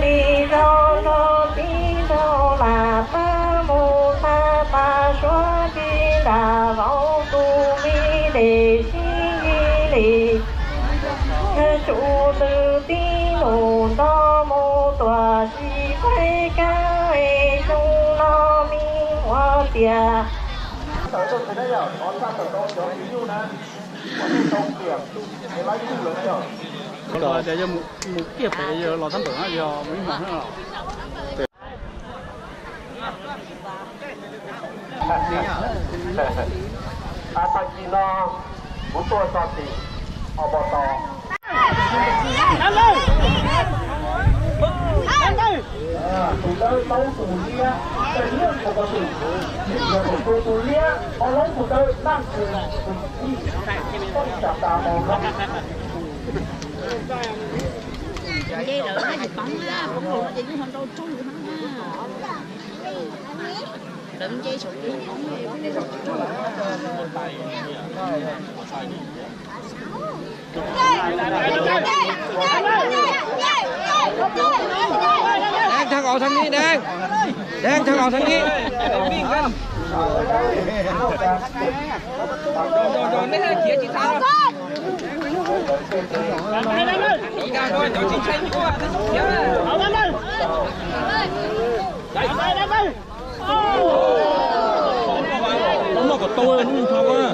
Li zaug los tib nrau lam pab mus tha tas suav tsis nram vauv tus me de sib li. Tsum lwm tib nus nto mus tuam tsis faib kab es xyoo no me muab tias. Tias yog mus kiag pem yog los thab npawm yog mus ib hmo. Tag kis no kuv tuaj txog tim Ob Pov Tos. Tus dawb laub tus liab, tej niag tus ko tus, tus tus liab ob laub tus dawb laj tus tus tij, toj tsam tas mus no. Nce lawm na, yus poob na, poob los no ces lub hluas nraug raug na. Lawv nce saum poob. Đang thằng ẩu thằng Nghi, đang. Đang thằng ẩu thằng Nghi. Tau noj kom tau, hnub nws thov ko na.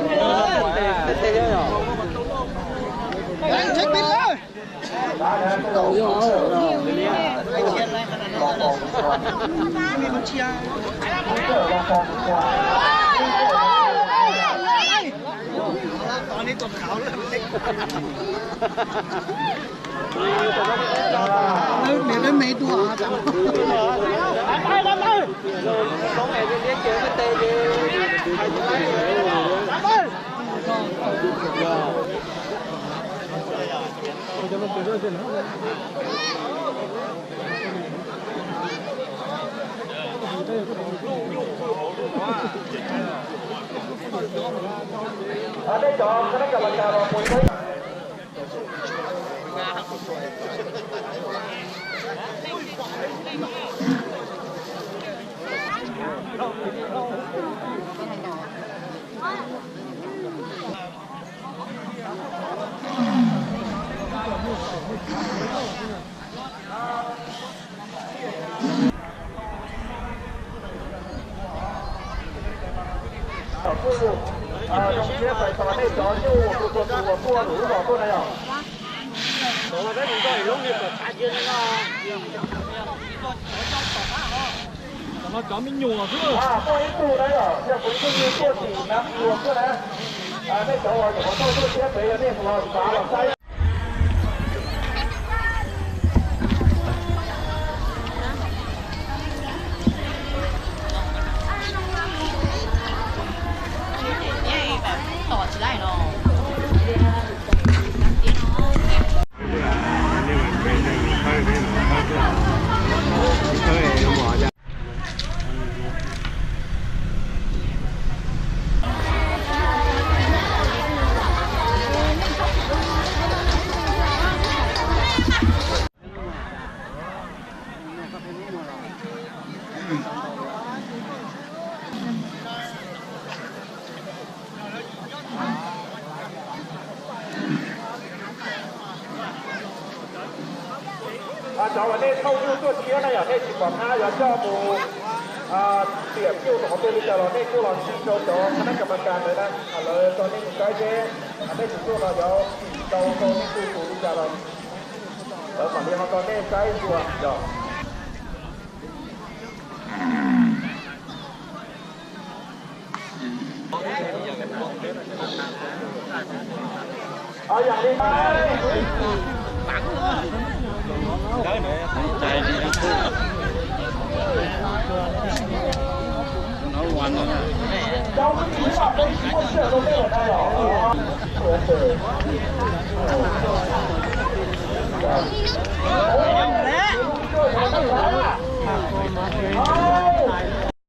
Cov no cov me nyuam xwb. Muaj ib tug na, yog kuv ib tug tuaj tim Nam Luam xwb na. Nej cov uas nyuam qhuav tuaj tuaj siab pem yog nej los xav los saib. Cov uas nej thauj nyuj tuaj tshiab na yog nej tsis pom qab yuav coj mus tiam nyuj rau qhov twg li cas los nej kuj los ntseeg rau cov kha nab kas mas kas ntawd na, lawv tso nej mus saib seb nej tus nyuj no yuav tsim tau rau nej tus tus li cas los lawv mam li ho tso nej saib dua yog.